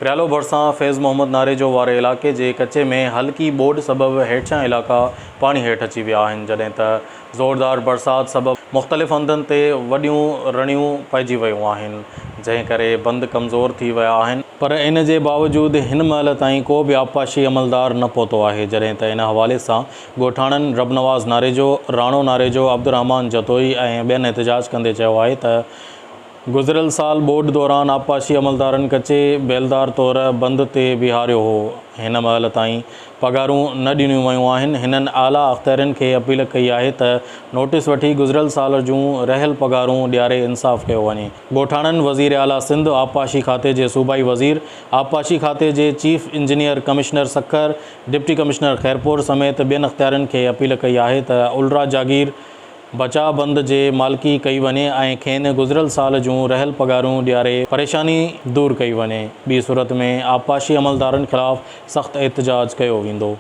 ريالو ڀرسان فيض محمد ناريجو واري علائقي جي ڪچي ۾ هلڪي ٻوڏ سبب هيٺيان علائقا پاڻي هيٺ اچي ويا آهن، جڏهن ته زوردار برسات سبب مختلف هنڌن تي وڏيون رڻيون پئجي ويون آهن، جنهن ڪري بند ڪمزور ٿي ويا آهن، پر ان جي باوجود هن مهل تائين ڪو به آبپاشي عملدار نه پهتو آهي، جڏهن ته ان حوالي سان ڳوٺاڻن ربنواز ناريجو، راڻو ناريجو، عبدالرحمان جتوئي ۽ ٻين احتجاج ڪندي چيو آهي ته گذريل سال ٻوڏ دوران آبپاشي عملدارن ڪچي بيلدار طور بند تي بيهاريو هو، هن مهل تائين پگهارون نه ڏنيون ويون آهن، هنن اعليٰ اختيارين کي اپيل ڪئي آهي ته نوٽيس وٺي گذريل سال جون رهيل پگهارون ڏياري انصاف ڪيو وڃي. ڳوٺاڻن وزير اعليٰ سنڌ، آبپاشي کاتي جي صوبائي وزير، آبپاشي کاتي جي chief engineer, commissioner Sukkur, deputy commissioner Khairpur سميت ٻين اختيارين کي اپيل ڪئي آهي ته الرا جاگير بچاء بند جي مالڪي ڪئي وڃي ۽ کين گذريل سال جون رهيل پگهارون ڏياري پريشاني دور ڪئي وڃي، ٻي صورت ۾ آبپاشي عملدارن خلاف سخت احتجاج ڪيو ويندو.